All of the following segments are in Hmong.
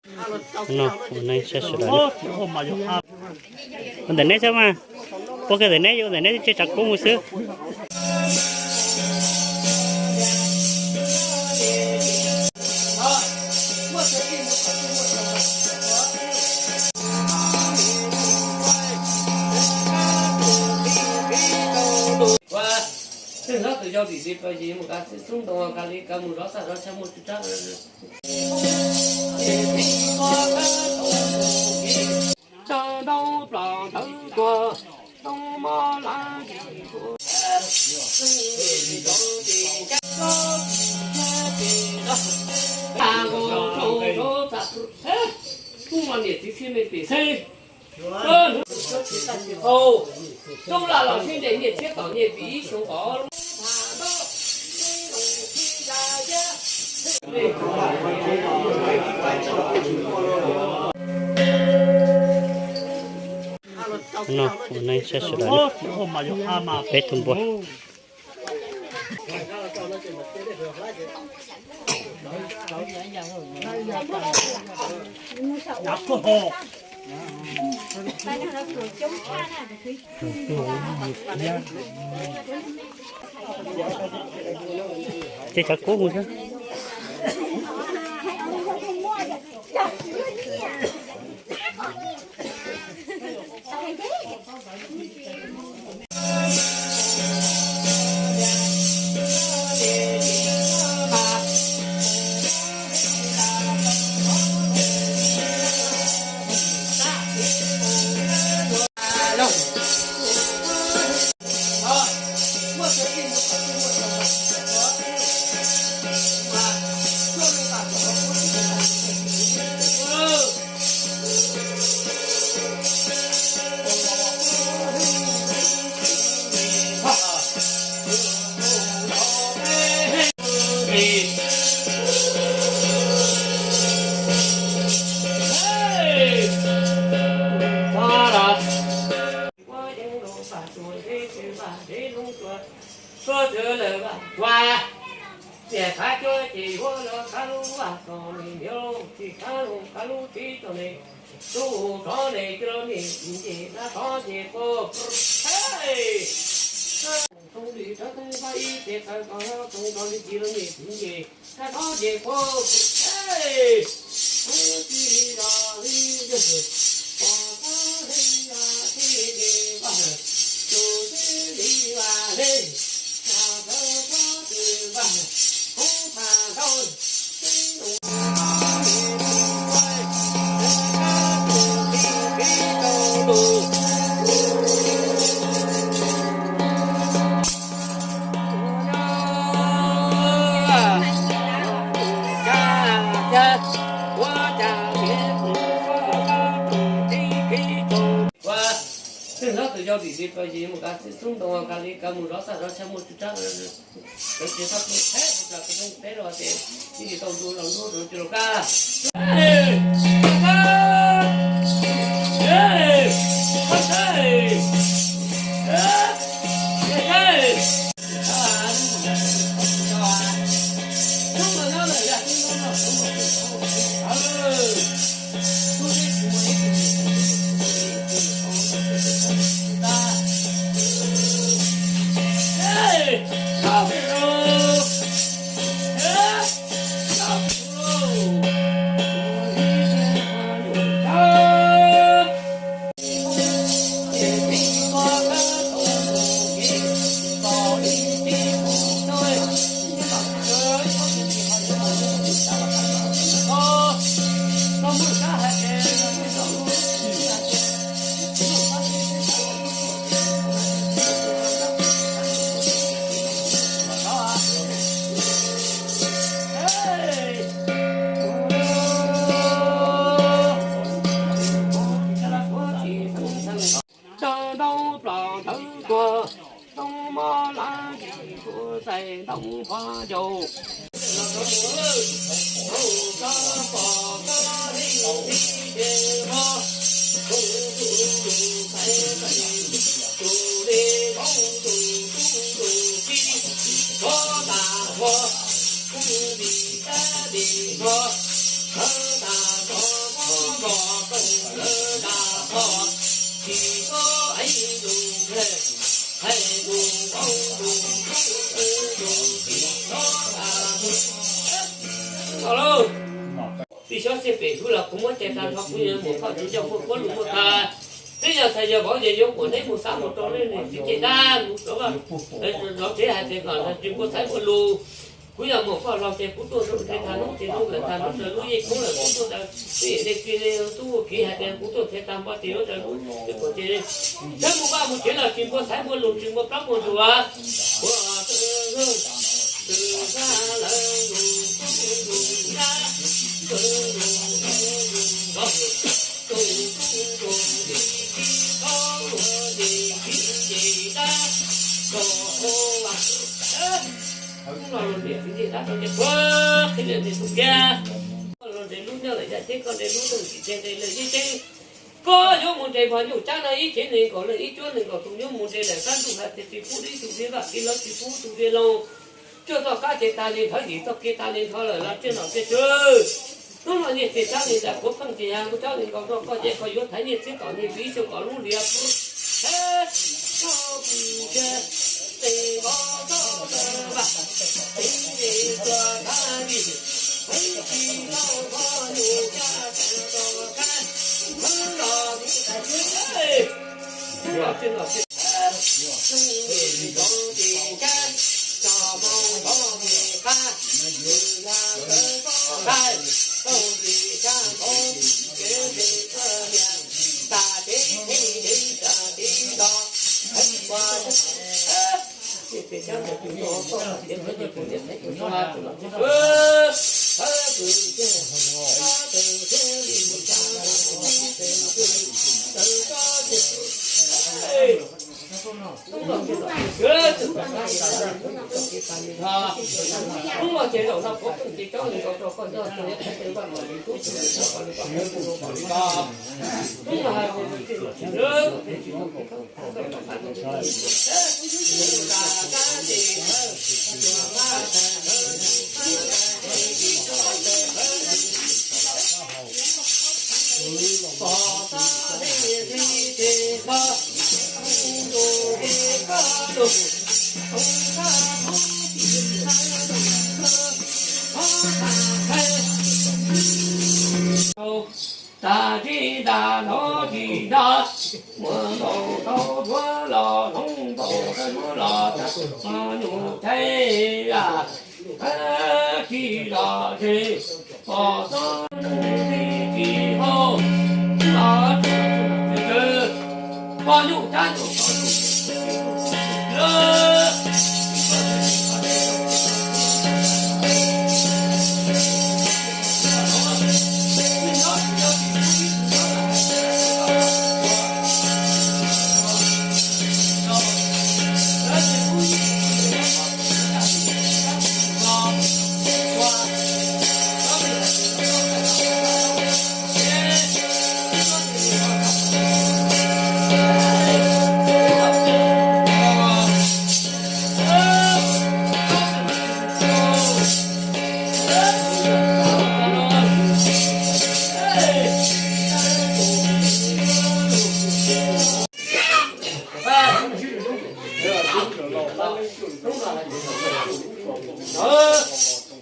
No, ua neeb saib sawv daws. Ua ntawm neb xwb mas, ua kiag ntawm neb, ua ntawm neb tsev tshav kub mus xwb. Ua, twb hlob tus yau dim li pawg yim mus kav xwb xub ntoo kav li kav mus zov txaj zov chaw muaj tsw tsab. Ntau plos ntawd tuag, ntoo mob lawm. Niam txiv xib me pem xeeb. Tub lam los sib ntes nyiaj txhiab tom nyiaj pim ib xyoo kom lub. No, ua neeb saib sawv daws. Peb tug npua. Ces tshav kub mus xwb. Ua, niam khav cuab ces yuav los khav lub vaj tom me niam, tsis khav lub, khav lub tib tog ne, lub rov ne, cia los niam nce na tod ces quaj. Too li rov too pab ib ces qhawv kom too rov li cia los niam nce. Tag tod ces quaj, tsis los li yog pom tau li yog tib li vaj, tus tib li vaj li, tag tod tsis vaj, hub tag tau. Ua, twb hlob tus yau dim li pawg yim mus kav xwb xub ntoo kav li kav mus zov txaj zov chaw muaj tsw tsab. Lawv tsis txhob pub thaib tus plas tus rooj teb los tias ib tsis tau ntu los ntuj rau cia los kaj. Ntau plos ntawd tuag, ntoo mob lawm, txais ntoo pov ncaus. Tsis xyov xij pem hwv los kuv muab cais tag nrho, kuv yuav mus koj tsis nco muaj kuab lus muaj tag. Twb yog txhais yog vauv ces yuav muab neb mus xav mus rau nej niam txiv caj dab mus rau, lov tsev hais tias kom tsis npua xaiv npua lus. Kuv yog muam koj laus ces kuv tuaj rau tsev tag hnub ces lub lawm tag hnub raws lub yeej khoob lawm kuv tuaj raws tub yeej dej tsi li tub ua kiv hais tias kuv tuaj tsev tag npua ces yuav raws lub twb kuv ces li. Sawv mus vaj mus tsev los tsis npua xaiv npua lus tsis npua plaub npua ntsuas. Ua twb twb sab lawv lus kub lus sab twb lus twb lus kub kub kub li kib thaub luag li kib ces dab kom ua los niam txiv ntxawm dab rau ces puag qhib lawm ntes tus kiag. Koj los nres lub nyob lawm yaj ceeb, koj nres lub nyob lawm tsis ces ntes lawm yeej ceeb. Koj yuav mus nres npog nyuj cab no ib cev nees nkaum leej ib cuab nees nkaum tus yuav mus nres lawm sab ntuj hais tias tsis pub dib tus diav vaj kev lawv tsis pub tus diav loo. Cuaj txoj kab ces tag li nthawv, yim txoj kev tag li nthawv lawm los tsiaj nom tsiaj tswv. Hnub no nyiaj txiag tsawg li ntawd kuv pheej tias yog kuv tsawg li nkaus rau koj ces koj yuav thaiv nyiaj txiag tom nyiaj txiv ib xyoos kom lub liam pub. Koj pw kiag tes nkaus txoj lawv vam, ib tes tua thab vij, ib tsis tau koj nyuj cab tag rau kab, hnub no kuv thaiv. Tas tsis tas nrov tsis nrov, muaj ntaus tau duav los hloob, ntaus tau duav los tas, nyuj thaib a, tsis los tsis pom txob tsis hau, los tsis pom nyuj thaib nyuj thaib nyuj thaib.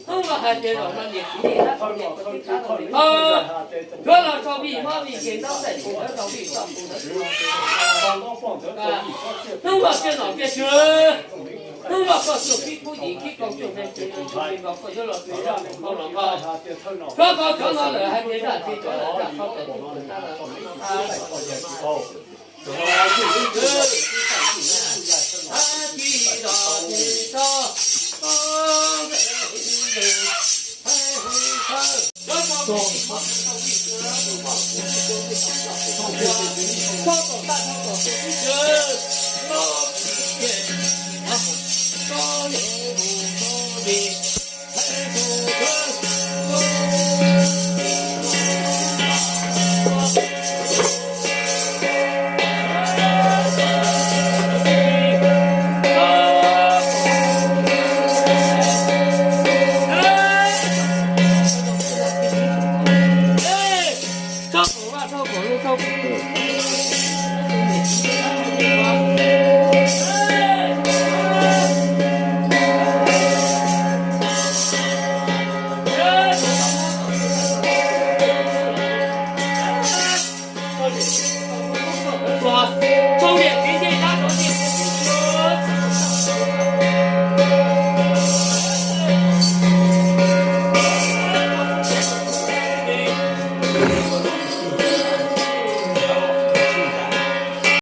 Hnub no hais tias zaum no niam txiv niam dab tau niam tau txiv tab tau niam txiv, yuav los tso vij mob vij nkeeg ntaub ntawm tus ntawd tau vij txoj tus ntawd tus. Hnub no tsiaj nom tsiaj tswv, hnub no koj cuag kib kub yim kib kaum cuag nqe tsis nqe nkaus koj yuav los tso zaj mus nkaug los nkaug. Cov qhov cov no lawm hais tias zaj tsis cov lawm zaj qhov tawm tus tus tab lawm.